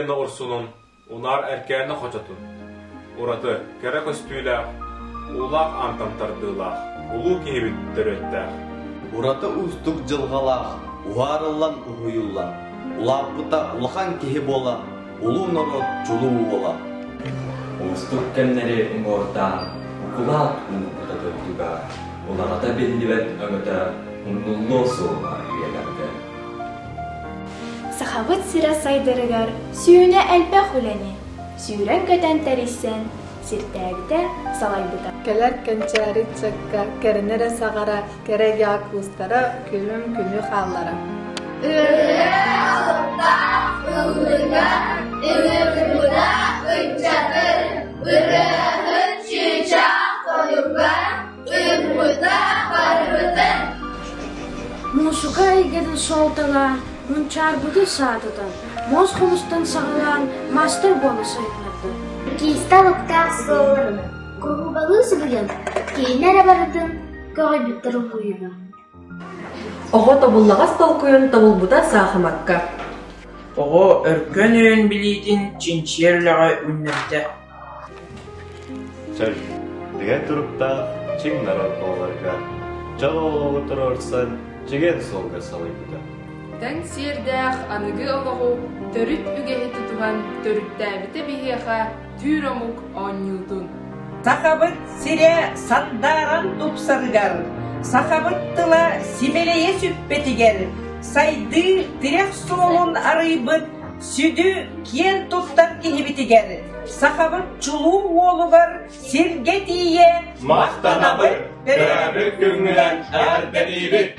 Лена Урсунун Унаар Эркээни хочотун ураты кэрэ көстүүлээх, уулаах аантан тардыылаах улуу киһибит төрүөттээх. Ураты уустук дьылҕалаах, уһаарыллан уһуйуллан, улааппыта улахан киһи буолан, улуу норуот чулуу уола. Уустук кэмнэри уҥуордаан, укулаат уурбута дойдуга, улаҕата биллибэт өҥөтө умнуллуо суоҕа үйэлэргэ. Сахабыт сирэ сайдарыгар сүүнэ элбэх үлэни сүүрэн-көтөн тэрийсэн, сирдээбитэ, салайбыта. Кэлэр кэнчээри ыччакка кэрэни эрэ саҕара, кэрэ якустара күлүм күнү хааллара. Ырыа алыптаах ыллыга, ыҥырбыта ыччаты, ырыаһыт чыычаах тойуга, ыыппыта барбытын. Муусука эйгэтин суолталаан, мунчаарбыты саататан, муос хомустан саҕалаан маастар буола сайыннарда. Киистэ алыптаах суолларынан куруһубалыы субуйан, киһини эрэ барытын көҕүйбүттэр уһуйуга. Оҕо тобуллаҕас толкуйун тобулбута саахымакка. Оҕо өркөн өйүн билиитин чинчийэр үлэҕэ үүннэрдэ. Чөл, бигэ туруктаах чиҥ норуот буоларга, дьол олоҕу туруорсан, чэгиэн суолга салайбыта. Тэҥ сиэрдээх аныгы олоҕу төрүт үгэһи тутуһан төрүттээбитэ биһиэхэ түүр омук оонньуутун. Сахабыт сирэ сандааран тупсарыгар, сахабыт тыла симэлийэ сүппэтигэр, сайдыы тирэх суолун арыйбыт сүдү киэн туттар киһибитигэр, сахабыт чулуу уолугар сиргэ тиийэ Махтанабыт! Төрөөбүт күҥҥүнэн эҕэрдэлиибит!